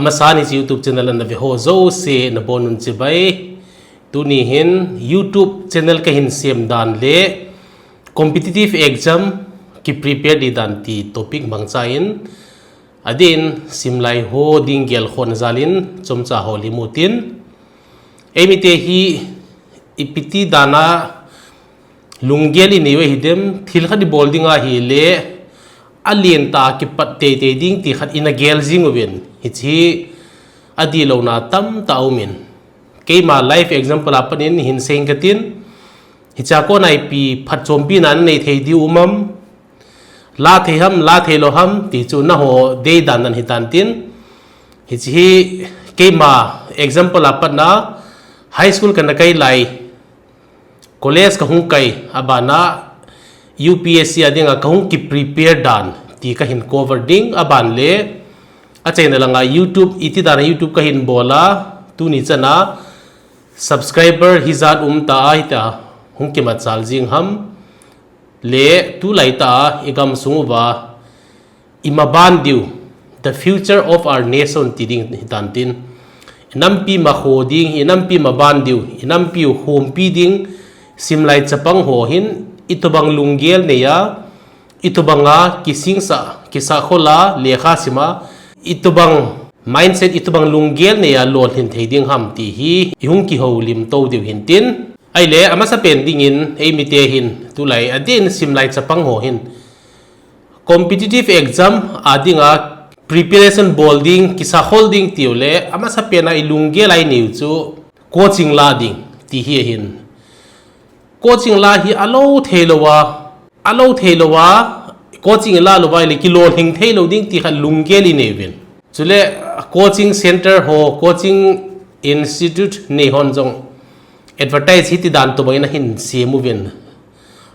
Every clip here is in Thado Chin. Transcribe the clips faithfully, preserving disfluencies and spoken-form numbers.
Masan hiche YouTube channel ana ve ho jouse nabonun chibai. Tuni hin YouTube channel kahin sem dan le competitive exam kiprepare ding dan ti topic mangcha in, adeh in simlai ho ding gelkhohna jal in chomcha hol himu tin. Eimite hi ipi ti dan a lunggel inei u ahidem, thil khat ibol ding ahile, alen tah a kipat teitei ding ti khat ina gel jing uvin. Hiche adihlou na tamtah aumin. Keima live example a pat in hin sei inge katin, hichea kona ipi phatchompi na nanei thei diu um am, la thei ham, la theilou ham, ti chu nangho deidan dan hitan tin. Hiche hi keima example a pat na high school kana kai lai, college kahung kai, abana U P S C a dinga kahung kiprepare dan ti kahin cover ding, aban le achaina langa YouTube, iti dan a YouTube kahin bol a, tuni chana subscriber hijat um ta a, hitia hung kimachal jing ham, le tulai tah a igamsung uva imaban diu, the future of our nation ti ding hitan tin. Inampi makho ding, inampi maban diu, inampi u khompi ding simlai chapang ho hin itobang lunggel nei a, itobang a kisingsa, kisakhol a, lekha sim a, itobang mindset, itobang lunggel nei a lolhin thei ding ham ti hi ihung kihoulim to diu hin tin. Ahile, amasapen dingin, eimite hin, tulai adeh in simlai chapang ho hin competitive exam a dinga preparation bol ding, kisakhol ding tiu le, amasapen a ilunggel a inei u chu coaching la ding ti hi ahin. Coaching la hi alou theilou a, alou theilou a, coaching la lou va ahile kilolhing theilou ding ti khat lunggel inei uvin. Chule coaching center ho, coaching institute nei hon jong advertise hiti dan tobang in ahin sem uvin.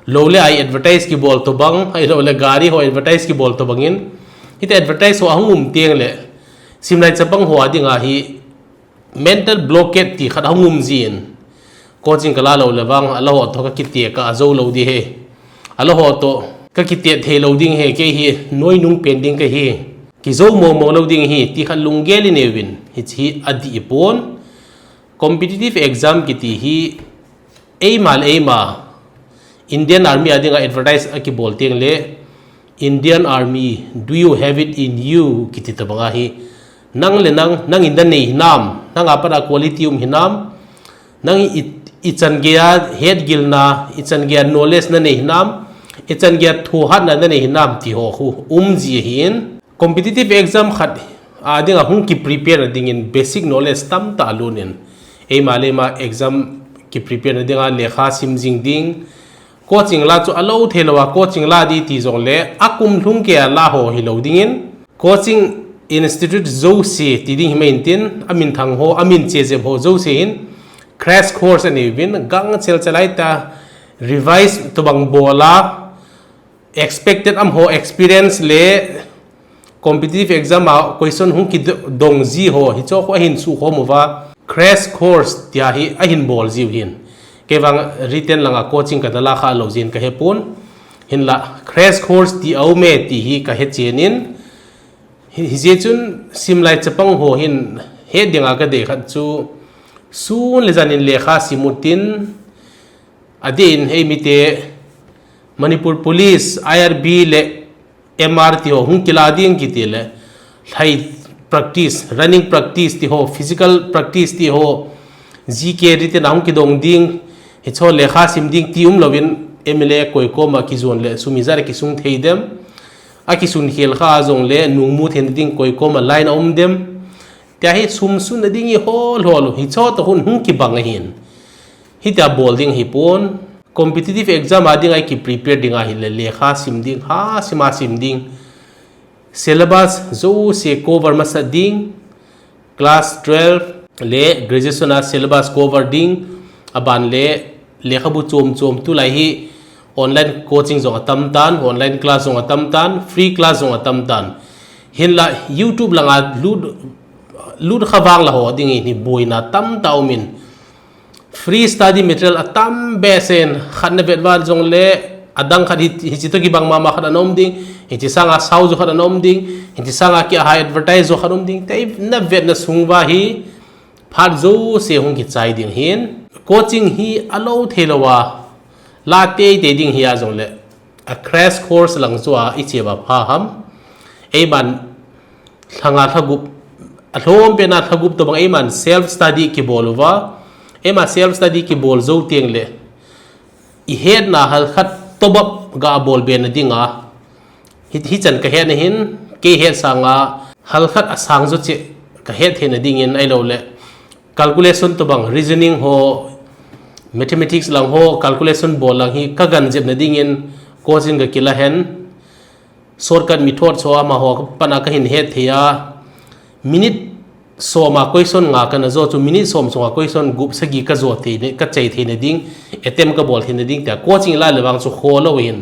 Lou le ai advertise kibol tobang, ahilou le gari ho advertise kibol tobang in. Hiti advertise ho ahung um teng le, simlai chapang ho a dinga hi mental blockade ti khat ahung um jin. Coaching kala lou le vang, ala ho toh kakite ka ajou lou ding ahi. Ala ho toh kakite theilou ding ahi, kei hi noinung pen ding kahi. Kijou mong mong lou ding ahi, ti khat lunggel inei uvin. Hiche hi adih pon. Competitive exam kiti hi eima le eima, Indian Army a dinga advertise akibol teng le, Indian Army, do you have it in you? Kiti tobang ahi. Nang le nang, nangin nanei hinam, nang a pat a quality um hinam, nang i, ichan geiya hetgilna, ichan geiya knowledge nanei hinam, ichan geiya thohhatna nanei hinam ti ho khu um ji ahin. Competitive exam khat a dinga hung kiprepare na dingin basic knowledge tamtah lut in. Eima le eima exam kiprepare na dinga lekha sim jing ding. Coaching la chu alou theilou a, coaching la ding ti jongle, akum lhung keiya la ho hilou dingin. Coaching institute jouse ti ding himai intin, aminthang ho, amin chejep ho jouse hin crash course anei uvin, gangchel chel a tah revise tobang bol a, expected amaho experience le competitive exam a question hung kidong ji ho, hicho khu ahin sukhom uva, crash course tia hi ahin bol jiu hin. Kei vang written langa coaching kana la kha lou jin kahe pon. Hinla crash course ti aume ti hi kahe chen in. Hi, hijeh chun simlai chapang ho hin het dinga kadei khat chu sun le jan in lekha sim utin, adeh in eimite Manipur Police, I R B le M R ti ho hung kila ding kiti le, lhai practice, running practice ti ho, physical practice ti ho, G K written a hung kidong ding, hicho lekha sim ding ti umlouvin M L A koi koma kijon le sum ijat a kisung thei dem, akisun khel kha jongle nungmu theina ding koi koma line a um dem. Tia hi sum sunna ding iho lhou lou, hicho toh khun hung kibang ahin. Hitia bol ding ahi pon. Competitive exam a dinga ikiprepare ding ahile lekha sim ding, ha sim a sim ding. Syllabus jouse cover masa ding. Class twelve le graduation a syllabus cover ding. Aban le lekhabu chom chom, tulai hi online coaching jong atam tan, online class jong atam tan, free class jong atam tan. Hinla YouTube langa lut, lut kha vang la ho ding hi boina tamtah umin. Free study material atam behseh in, khat na vet val jongle, adang khat hi, hichi toh kibang mama khat ana um ding, hichi sanga sao jo khat ana um ding, hichi sanga ki a high advertise jo khat um ding, te na vetna sung uva hi phat jouse hung kichai ding ahin. Coaching hi alo thei lou a, la teitei ding hi a jongle, a crash course lang chu a i che uva pha ham. Eiman lhanga lhagup, alhom pena lhagup tobang eiman self study kibol uva, eiman self study kibol jou teng le, i hetna halkhat tobang ga bol be na ding a, hi, hichan ka hetna hin, kei het sanga halkhat asang jo cheh ka het theina dingin ahilou le, calculation tobang, reasoning ho, mathematics lang ho, calculation bol lang hi ka ganjep na dingin coaching ka kila hen. Shortcut method chu amaho pana ka hin het thei a, minute som a question nga kana jo chu minute som sunga question gup sagi ka jo thei ne, ka chai theina ding, attempt ka bol theina ding tia coaching la le vang chu kho lou hin.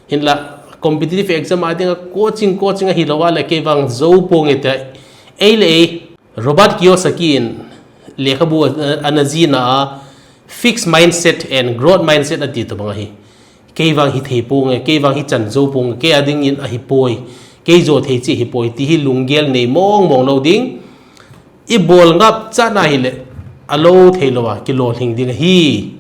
Hinla competitive exam a dinga coaching, coaching ahilou a le kei vang jou ponge tia, ei le ei, Robert Kiyosaki in lekhabu ana jihna a fixed mindset and growth mindset ati tobang ahi. Kei vang hithei ponge, kei vang hichan jou ponge, kei a dingin ahipoi, kei jo thei cheh hipoi, ti hi lunggel nei mong mong lou ding. I bol ngap chan ahile, alo thei lou a, kilolhing ding ahi.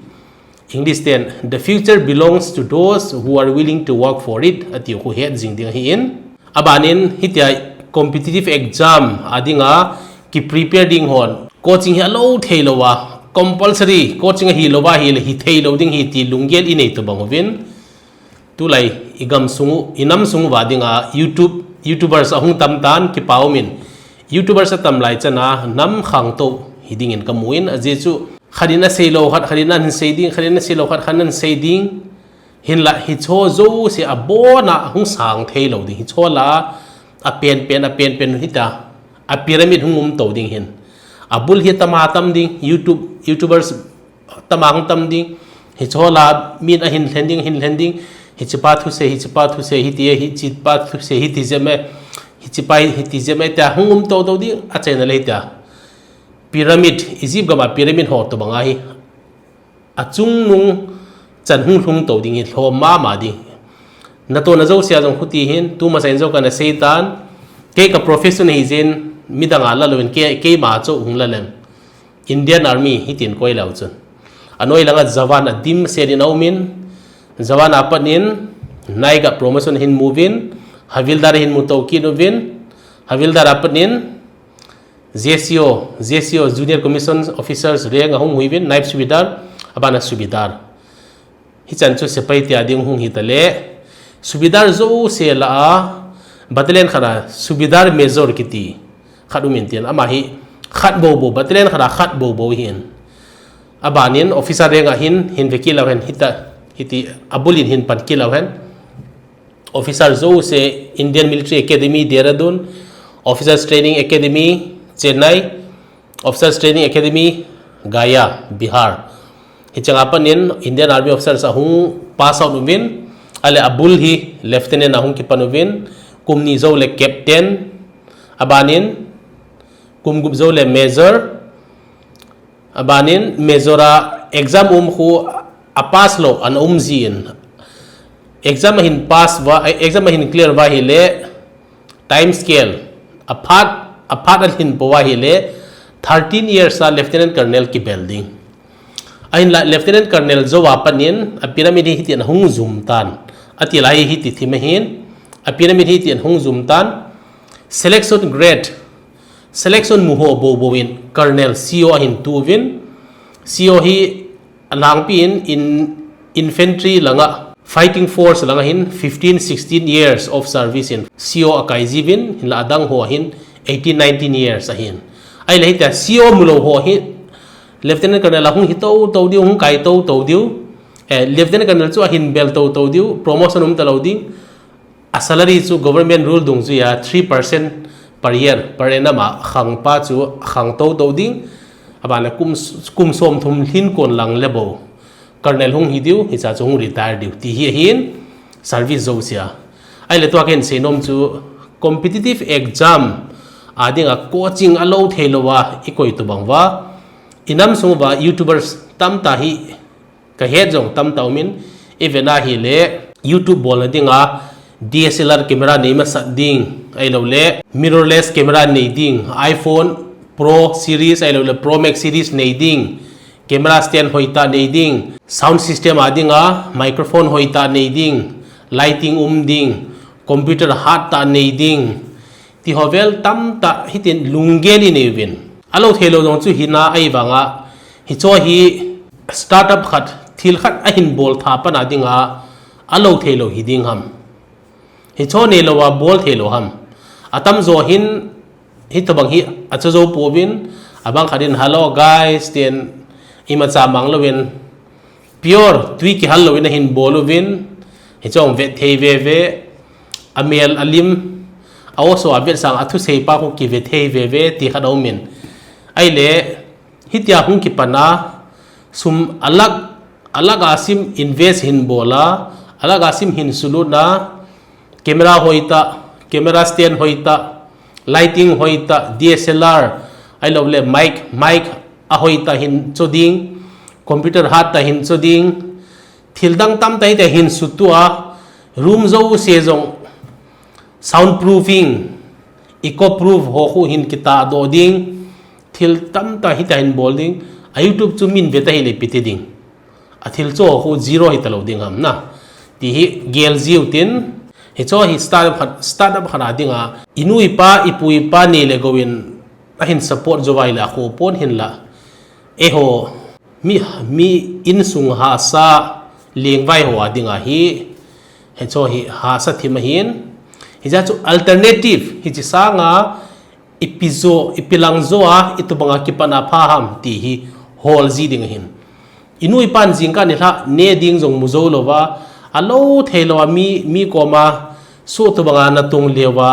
English ten, "The future belongs to those who are willing to work for it," ati khu het jing ding ahin. Abanin, hitia competitive exam a dinga ki prepare ding hon, coaching hi alo thei lou a, compulsory coaching ahilou a ahile hithei lou ding ahi ti lunggel i nei tobang uvin. Tulai i gam sung u, i nam sung uva dinga YouTube, YouTubers ahung tam tan kipa umin. YouTubers atam lai chana nam khangtou hi dingin ka mu in, ajeh chu khat in asei lou khat, khat in ahin sei ding, khat in asei lou khat, khat in ahin sei ding. Hinla hicho jouse abona hung sang thei lou ding. Hicho la a penpen, a penpen hita, a pyramid hung um tou ding hin. Abul hi tama tam ding, YouTube, YouTubers tama hung tam ding. Hicho la min ahin lhen ding, hin lhen ding. Hichipa thusei, hichipa thusei, hiti, hichipa thusei, hiti jeme. Hichipa, hiti jeme, tia hung um tou tou ding, achaina le tia. Pyramid, Egypt gam a pyramid ho tobang ahi. Achungnung chan hung lhung tou ding hi lhom mama ding. Natohna jousea jong khuti hin, tumasang in jong kana seitan, kei ka profession hijeh in, midang a la louvin, kei, keima chu hung la leng. Indian Army hitin koi lou chun. Anoi langa Jawan a dimset in aumin, Jawan a pat in, Naik a promotion hin mu uvin, Havildar hin mu tou kit uvin, Havildar a pat in, J C O, J C O, Junior Commission Officers rank ahung hui uvin, Naib Subedar, abana Subedar. Hichan chu sepai tia ding hung hita le, Subedar jouse la a, battalion khat a, Subedar Major kiti, khat umin tin, ama hi, khat bou bou, battalion khat a, khat bou bou hin. Abanin, officer rank a hin, hin ve kit lou hen, hita, hiti, abulin hin pan kit lou hen. Officer jouse Indian Military Academy, Dehradun, Officers Training Academy, Chennai, Officers Training Academy, Gaya, Bihar. Hichang a pat in Indian Army Officers ahung pass out uvin, ale abul hi Lieutenant ahung kipan uvin, kum ni jou le Captain, abanin kum gup jou le Major, abanin Major a exam um khu a pass lou ana um jin. Exam ahin pass uva, exam ahin clear uva ahile time scale a phat, a phat alhin pou ahile thirteen years a Lieutenant Colonel kibel ding. Ahinla Lieutenant Colonel jou a pat in a pyramid hi hitin ahung jum tan. Ati lai hiti thim ahin a pyramid hi hitin ahung jum tan. Selection grade, selection mu ho bou bou in Colonel C O ahin tu uvin, C O hi alangpi in, in infantry langa, fighting force langa hin fifteen, sixteen years of service in C O akai ji uvin, hinla adang ho hin eighteen, nineteen years ahin. Ahile hitia C O mu lou ho hi Lieutenant Colonel ahung hi tou tou diu, hung kai tou tou diu. Eh, Lieutenant Colonel chu ahin bel tou tou diu, promotion um ta lou ding. A salary chu government rule dungjuia three percent per year, per annum a khang pa chu khang tou tou ding. Abana kum, kum som thum lhin kon lang le bou Colonel hung hi diu, hicha chu hung retire diu. Ti hi ahin service jousea. Ahile tua kahin seinom chu competitive exam a dinga coaching alo thei lou a i koi tobang uva, i nam sung uva YouTubers tamtah hi ka het jong tamtah umin, I vena hile YouTube bolna dinga D S L R camera nei masat ding, ahilou le mirrorless camera nei ding, iPhone Pro series ahilou le Pro Max series nei ding, camera stand hoitah nei ding, sound system a dinga microphone hoitah nei ding, lighting um ding, computer hattah nei ding, ti ho vel tamtah hitin lunggel i nei uvin. Alou theilou jong chu hina ahivanga, hicho hi startup khat, thil khat ahin bol tha pana dinga, alou theilou hi ding ham. Hicho neilou a bol theilou ham. Atamjo hin, hitobang hi achu jou pouvin, abang khat in, "Hello guys," tin imacha mang louvin, pure, tui kihal louvin ahin bol uvin, hicho vet thei veve, amel alim, a oso a vetsang a thusei pa khu kivet thei veve, ti khat aumin. Ahile, hitia hung kipana, sum alak, alak a sim invest hin bola, alak a sim hin sulutna, camera hoitah, camera stand hoitah, lighting hoitah, D S L R, ahilou le mic, mic ahoitah hin cho ding, computer hattah hin cho ding, thil dang tamtah hitia hin sutua, room jouse jong soundproofing, eco proof ho khu hin kitahdoh ding, thil tamtah hitia hin bol ding, a YouTube chu min veta hile ipi ti ding. A thil cho khu zero hitalou ding ham na. Ti hi gel jiu tin, hicho hi startup khat, startup khat a dinga, i nu i pa, i pu i pa nei le gou in ahin support jou uva ahile akhoh pon hinla. Eiho, mi, mi insung hahsa lengvai ho a dinga hi, hicho hi hahsa thim ahin. Hijeh chun alternative, hiche sanga, ipi jo, ipi lang jo a, itobanga kipana pha ham ti hi hol ji ding ahin. I nu i pan jingkah nilhah ne ding jong mu jou louva, alou theilou a mi, mi koma, so tobanga natung leuva,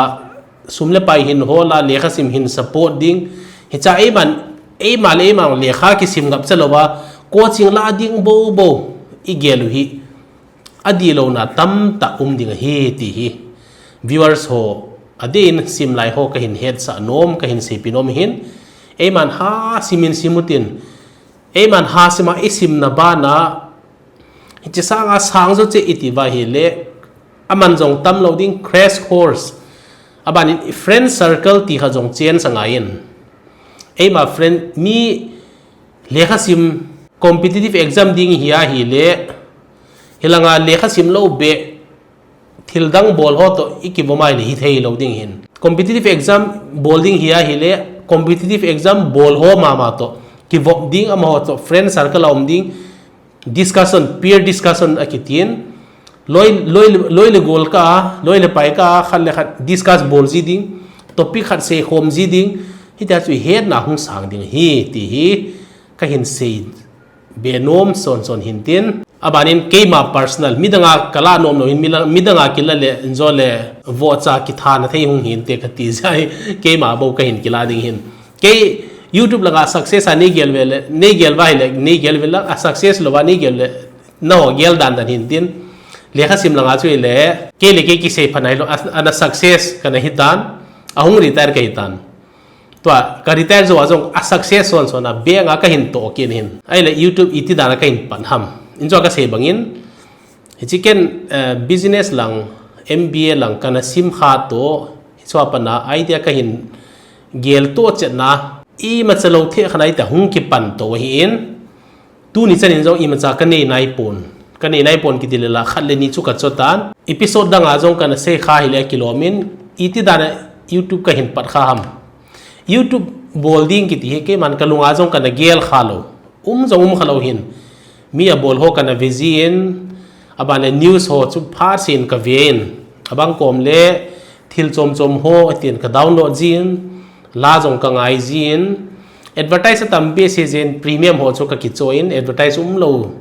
sum le pai hin hola, lekhasim hin support ding. Hicha eiman, eima le eima lekha kisim ngapcha louva, coaching la ding bou bou, i gel u hi. Adihlouna tamtah um ding ahi ti hi. Viewers ho, adeh in simlai ho kahin hetsah nom, kahin seipi nom hin. Eiman ha simin sim utin. Eiman ha sima i simna bana. Hiche sanga sang jo cheh iti uva ahile. Aman jong tamlou ding crash course. Abanin friend circle ti kha jong chen sanga in. Eima friend mi lekhasim competitive exam ding hi ahile, hilanga lekhasim lou beh, thil dang bol ho toh i kivom ahile hithei lou ding hin. Competitive exam bol ding hi ahile, competitive exam bol ho mama toh, kivom ding amaho toh, friend circle a um ding, discussion, peer discussion akitin, loi, loi, loi le gol kah a, loi le pai kah a, khat le khat discuss bol ji ding, topic khat seikhom ji ding, hitia chu i hetna hung sang ding ahi, ti hi kahin sei be nom son son hintin. Abanin keima personal, midanga kala nom nom hin, mila-, midanga kila le, injo le, vohcha kithana thei hung hinte kati jeh a, keima bou kahin kila ding hin. Kei YouTube langa success a nei gel uve le, nei gel uva ahile, nei gel uve le, a success louva nei gel le, nao gel dan dan hintin. Lekhasim langa chu ahile, kei le kei kisei phat nailou, a, ana success kana hitan, ahung retire kahitan. Tua, ka retire jou a jong a success son son a bank a kahin toh kit hin. Ahile YouTube iti dan a kahin pan ham. Injo kasei bangin, hiche ken, eh, business lang, M B A lang kana sim kha toh, hichua pana idea kahin gel toh chetna, imacha lou thei khat a ita hung kipan toh ahin, tuni chanin jong imacha kanei naipon. Kanei naipon kiti le la khat le ni chu kachotan. Episode dang a jong kana sei kha hile kilom in, iti dan a YouTube kahin pat kha ham. YouTube bol ding kiti hi keiman kalunga jong kana gel kha lou. Um jong um kha lou hin. Mi abol ho kana ve jin, aban le news ho chu phat seh in kave in. Abang kom le thil chom chom ho tin ka download jin, la jong ka ngai jin. Advertise atampi asei jin, premium ho chu ka kicho in, advertise umlou.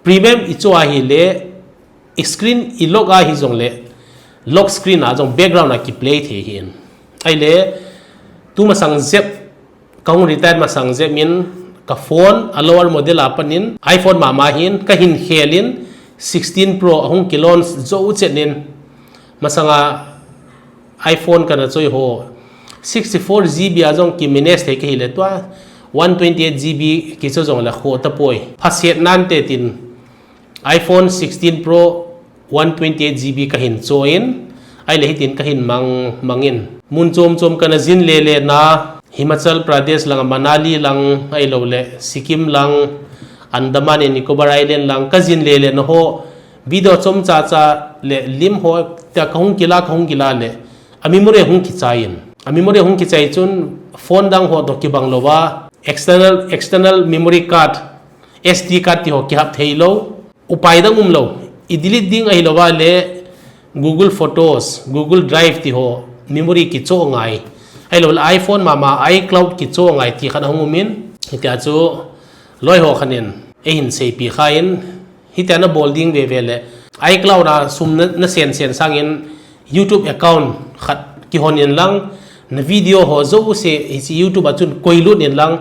Premium i cho ahile, screen i lock ahi jongle, lock screen a jong background a kiplay thei hin. Ahile, tumasang jep, kahung retire masang jep in, ka phone a lower model a panin, iPhone mama hin, kahin khel in, sixteen Pro ahung kilaunch jou chet in, masanga iPhone kana choi ho, sixty-four G B a jong kimanage thei kahile tua, one twenty-eight G B kicho jongle khoh tapoi. Phaset nante tin, iPhone sixteen Pro one twenty-eight GB kahin choh in, ahile hitin kahin mang, mangin. Mun chom chom kana jin lele na, Himachal Pradesh lang, Manali lang, ahilouleh Sikkim lang, Andaman and Nicobar Island lang, kajin lele na ho, video chomcha cha le lim ho, tia kahung kila, kahung kila le, a memory hung kichai in. A memory hung kichai chun, phone dang ho toh kibang louva, external, external memory card, SD card ti ho kihap thei lou, upai dang um lou, i delete ding ahilouva le Google Photos, Google Drive ti ho memory kichoh ngai. Ahilouleh iPhone mama iCloud kichoh ngai ti khat ahung umin. Hitia chu loi ho khat in eihin seipi khan, hitia nabol ding veve le iCloud a sum na, nasen sen sangin YouTube account khat kihon in lang, na video ho jouse hiche YouTube a chun koilut in lang,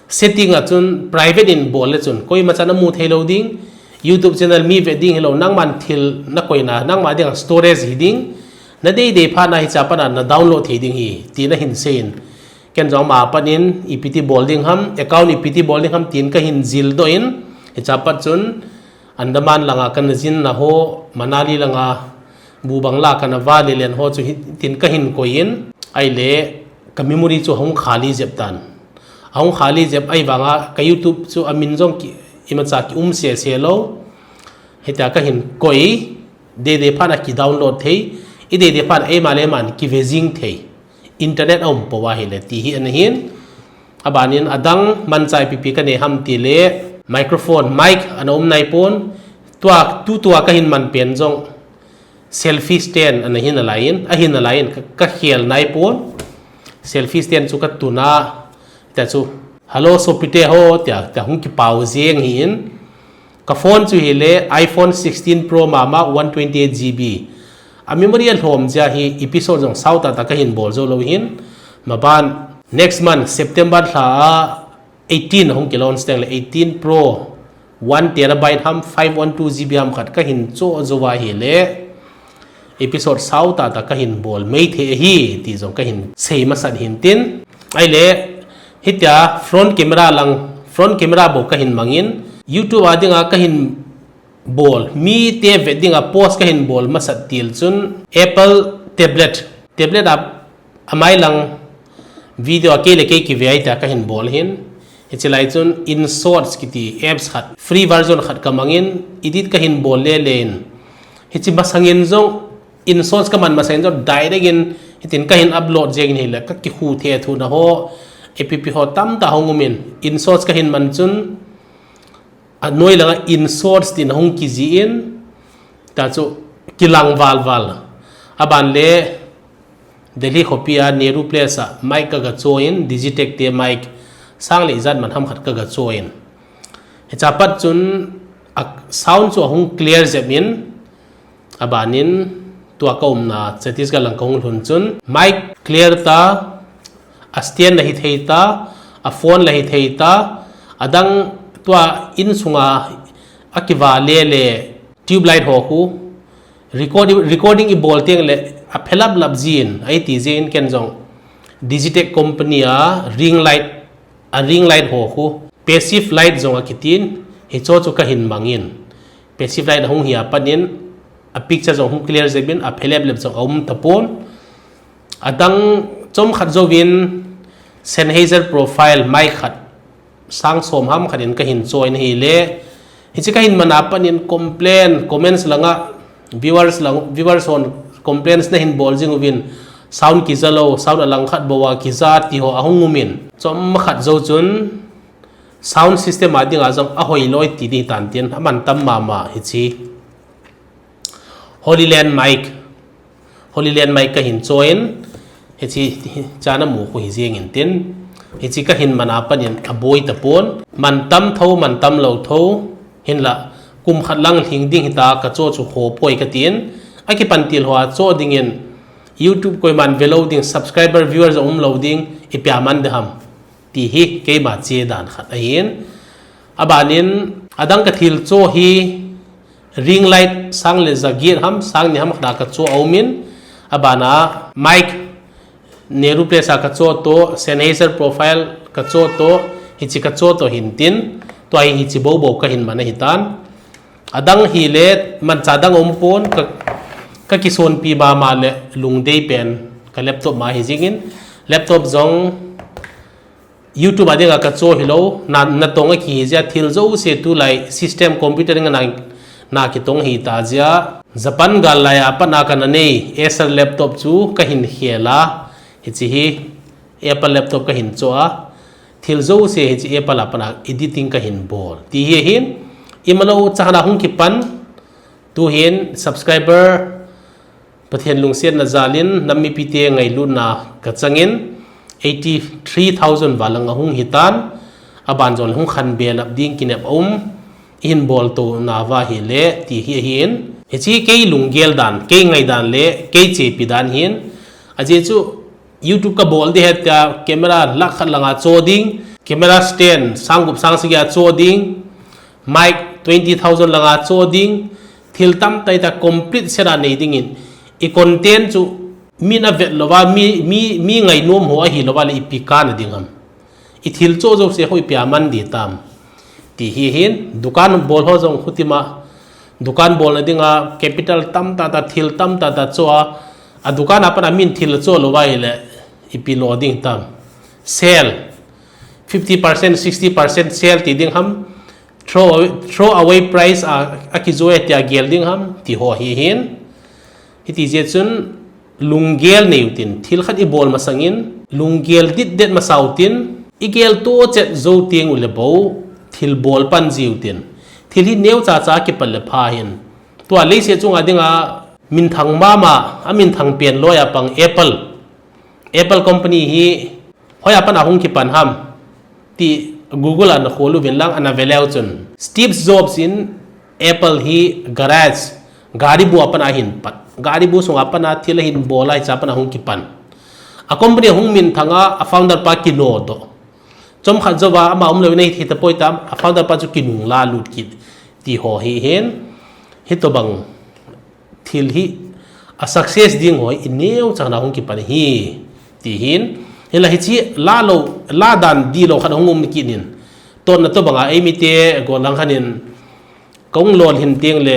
setting a chun private in bol le chun koima chan amu thei lou ding. YouTube channel mi ve ding hilou, nangman thil nakoina, nangma dinga storage hi ding. Nadei dei phat na hiche a pat na download thei ding ahi, ti nahin seiyin. Ken jong ama pat in ipi ti bol ding ham, account ipi ti bol ding ham, tin kahin jildoh in, hiche a pat chun Andaman langa kana jin na ho, Manali langa bu bangla kana va lelen ho chu hitin kahin koi in, ahile ka memory chu ahung khali jep tan. Ahung khali jep ahivanga ka YouTube chu amin jong ki, imacha kium sese lou. Hitia kahin koi, dei dei phat na kidownload thei, i dei dei phat na eima le eima in kive jing thei. Internet aum pouva ahile ti hi ana hin. Abanin adang manchah ipi ipi kanei ham tile microphone, mic ana um naipon, tua, tutua kahin man pen jong selfie stand ana hin alaiyin, ahin alaiyin, ka, kakhel naipon. Selfie stand chu katun a, tia chu, "Hello sopite ho," tia, tia hung kipao jeng ahin. Ka phone chu hile iPhone sixteen Pro mama one twenty-eight GB. A memory alhom jeh a hi episode jong sao tah tah kahin bol jou lou ahin. Maban next month September lha a eighteen ahung kilaunch teng le eighteen Pro one terabyte ham five one two GB ham khat kahin choh jouva ahile episode sao tah tah kahin bol mai thei ahi ti jong kahin sei masat ahin tin. Ahile hitia front camera lang, front camera bou kahin mangin, YouTube a dinga kahin bol, mite vet dinga post kahin bol masat til chun Apple tablet, tablet a amai lang video a kei le kei kive a hitia kahin bol ahin. Hiche lai chun InShorts kiti apps khat, free version khat kamangin, edit kahin bol lele in. Hiche masangin jong, InShorts kaman masangin jong direct in hitin kahin upload jeng in ahile, kakikhu thethuna ho, ipi ipi ho tamtah ahung umin, InShorts kahin man chun, anoi langa InShorts tin ahung kijih in, tia chu kilang val val. Aban le Delhi khopi a Nehru Place a mic kaga choh in, Digitech te mic sang le ijat man ham khat kaga choh in. Hiche a pat chun a sound chu ahung clear jep in, abanin tua kaumna Chhattisgarh lang kahung lhun chun mic clear ta, a stand la hithei ta, a phone la hithei ta, adang tua insunga akiva lele tube light ho khu, recording, recording ibol teng le aphelap lap jin, ahi ti jeh in ken jong Digitech company a ring light, a ring light ho khu, passive light jong akitin, hicho chu kahin mangin. Passive light ahung hi a pat in, a picture jong hung clear jep in, aphelap lap jong aum tapon. Adang chomkhat jouvin Sennheiser Profile mic khat sang som ham khat in kahin choh in ahile, hiche kahin man a pat in complain, comments langa viewers lang, viewers hon complaints nahin bol jing uvin, sound kija lou, sound alangkhat bou a kija ti ho ahung umin. Chomkhat jou chun sound system a dinga jong ahoi loi ti ding tan tin, aman tam mama hiche. Holy Land mic, Holy Land mic kahin choh in, hiche chan amu khu hi jeng in tin, hiche kahin man a pat in aboi tapon, man tam tho, man tam lou tho, hinla kum khat lang lhing ding hita kachoh chu khopoi katin, akipan til hoa choh dingin YouTube koiman velou ding, subscriber, viewers aum lou ding, ipi a man ding ham. Ti hi keima che dan khat ahin. Abanin, adang kathil choh hi ring light sang le ja get ham, sang ni ham khat a kachoh aumin. Abana mic Nehru Place a kachoh toh, Sennheiser Profile kachoh toh, hiche kachoh toh hin tin, tua hi hiche bou bou kahin man ahitan. Adang hile mancha dang umpon ka, ka kisonpi mama le lungdei pen ka laptop ma hi jingin, laptop jong YouTube a dinga ka cho hilou, na, natong a kihi jia thil jouse tulai system computer dinga na, na kitong hi ta jia. Japan gal lai a pat a kana nei Acer laptop chu ka hin khel a, hichi hi Apple laptop ka hin cho a, thil jouse hichi Apple a pat a editing ka hin bol. Ti hi hin, imalou chahna hung kipan, tu hin subscriber Pathen lungsetna jalin nam mipite ngailutna ka changin eighty three thousand val lang ahung hitan, aban jong hung khan belap ding kinep a um, ihin bol to na va hile ti hi ahin. Hichi kei lunggel dan, kei ngai dan le kei chepi dan hin. Ajeh chu YouTube ka bol di het tia camera lakh khat langa cho ding, camera stand sang gup sang sagi a cho ding, mic twenty thousand langa cho ding, thil tamtah ta complete set a nei dingin, i content chu min avet louva, mi, mi, mi ngainom ho ahi louva le ipi kana ding ham. I thil cho jouse ho ipi a man di tam. Ti hi hin, dukan bol ho jong khutima, dukan bolna dinga capital tamtah ta, thil tamtah ta cho a, a dukan a pat a min thil cho louva hile, ipi lo ding tam. Sale, fifty percent, sixty percent sale ti ding ham, throw, throw away price a, a kijoe tia gel ding ham, ti ho hi hin. Hiti jeh chun, lunggel nei utin, thil khat i bol masangin, lunggel ditdet masa utin, i gel to chet jou teng ule bou, thil bol pan ji utin, thil hi neo cha cha kipat le pha hin. Tua leiset chunga dinga minthang mama, a minthang pen loi a pang Apple. Apple company hi hoi a pat a hung kipan ham. Ti Google a na khol uvin lang ana ve leu chun. Steve Jobs in Apple hi garage, gari bu a pat a hin pat. Gari bu sunga pat a thil ahin bol a hicha pat a hung kipan. A company hung minthang a, a founder pa kino doh. Chomkhat jouva ama umlou in ahi thei tapoi tam, a founder pa chu kinung la lut kit. Ti ho hi hin. Hitobang thil hi a success ding ho i neo chahna hung kipan hi. Ti hin. Hinla hichi la lou, la dan di lou khat hung um kit in. Totna tobanga eimite golang khan in ka hung lolhin teng le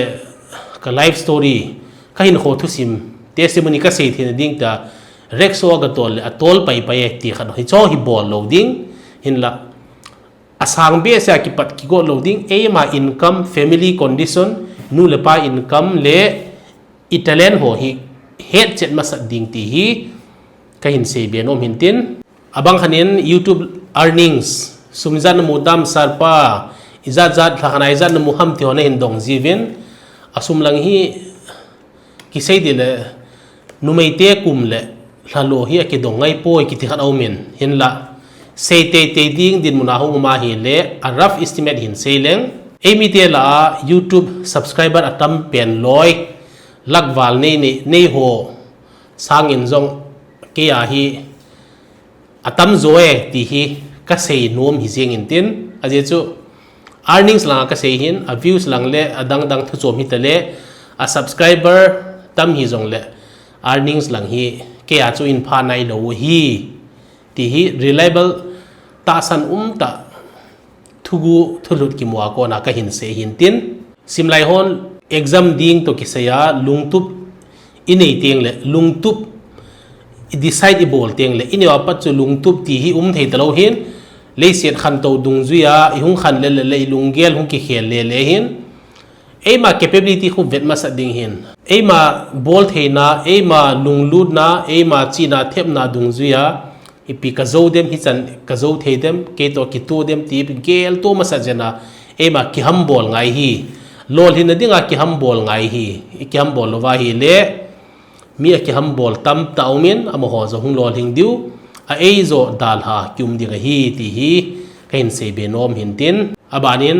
ka life story, ka hinkho thusim, testimony ka sei theina ding ta, rickshaw a ka tol le a tol pai pai e ti khat hicho hi bol lou ding, hinla a sang behseh a kipat kigot lou ding, eima income, family condition, nu le pa income le i talent ho hi hetchet masat ding ti hi ka hin sei be nom hin tin. Abang khan in YouTube earnings, sum ijat namu tam sir pa, ijat jat lha khan a ijat namu ham ti ho na hin dong jiuvin, a sum lang hi kisei di le, numeite kum le lha lo hi a kidong ngai poi kiti khat a um in, hinla sei teitei ding dinmun a hung um a hile, a rough estimate hin sei leng, eimite lah a YouTube subscriber a tam pen loi, lakh val nei, nei, nei ho sangin jong kei a hi a tam jo e ti hi ka sei nom hi jeng in tin, ajeh chu earnings lang a ka sei hin, a views lang le a dang dang thu chom hi ta le, a subscriber tam hi jong le earnings lang hi kei a chu in pha nai lou hi ti hi reliable tahsan um ta thugu thulut kimu a kona ka hin sei hin tin. Simlai hon exam ding to kisei a lungtup i nei teng le, lungtup i decide i bol teng le, i neo a pat chu lungtup ti hi um thei ta lou hin, leiset khantou dungjui a i hung khan le le le i lunggel hung kikhel le le hin, eima capability khu vet masat ding hin, eima bol theina, eima lunglutna, eima chihna thepna dungjui a, ipi ka jo dem, hichan ka jo thei dem, kei to kitu dem ti gel to masat jeng a, eima kihambol ngai hi. Lolhinna dinga kihambol ngai hi. I kihambol louva hile, mi a kihambol tam ta um in, amaho jong hung lolhing diu, a ei jo dalha kium ding ahi ti hi ka hin sei be nom hin tin. Aban in,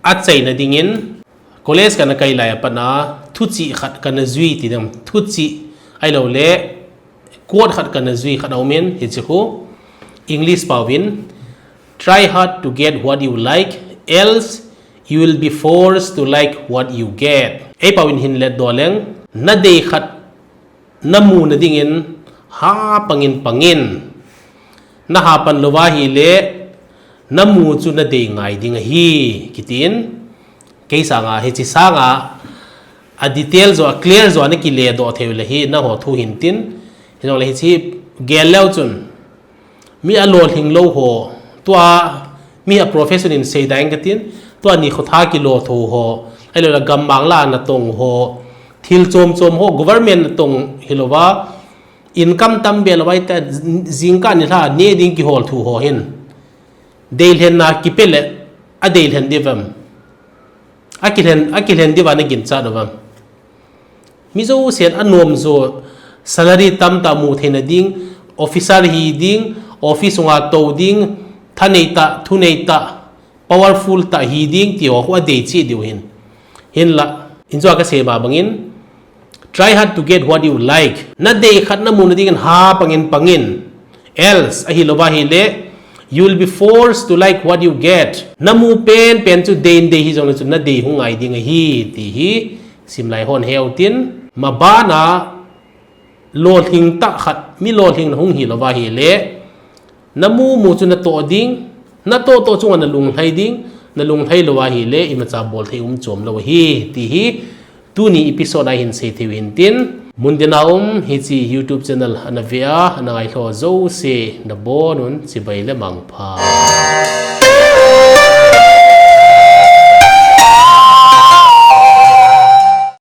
a chaina dingin, college kana kai lai a pat a, thuchih khat kana jui ti dem, thuchih ahilou le, quote khat kana jui khat a um in, hichi khu English pao in, "Try hard to get what you like, else you will be forced to like what you get." Ei pao in hin let do leng, na dei khat na muna dingin ha pangin pangin. Na ha pan louva hile, na mu chu na dei ngai ding ahi, kitin. Kei sanga, hichi sanga, a detail jo, a clear jo, na kile doh thei le hi, na ho thu hin tin, hi jong le hichi gel leu chun, mi a lolhing lou ho, tua mi a profession in sei dang ka tin, tua ni khotha kilo tho ho, ai lo la gammang la na tong ho, thil chom chom ho, government na tong hi lo va, income tam be lo vai ta, jingkah ni hla, ne ding kihol thu ho hin. Deilhen na kipele, a deilhen divam. A kilhen, a kilhen diva na gin cha dovam. Mi jo sen a nom jo salary tam ta mu theina ding, officer hi ding, office nga to ding, thanei ta, thunei ta, powerful ta hi ding ti ho khu a dei chi diu hin. Hin la, in jo ka se ba bangin, try hard to get what you like. Na dei khat na mu na ding ha pangin pangin. Else, ahi lo va hi le, you will be forced to like what you get. Na mu pen pen chu dei dei hi jong le chu na dei hung ngai ding ahi ti hi sim lai hon heu tin. Ma bana lolhing ta khat, mi lolhing na hung hi lo va hi le, na mu mu chu na to ding, na to to chunga na lunglhai ding, na lunglhai lo va hi le, ima cha bol thei um chom lo hi ti hi, tuni episode a hin sei thei hin tin, mun dina um, hichi YouTube channel ana ve a, ana ngai lo jo se, na bon un, chibai le mangpha.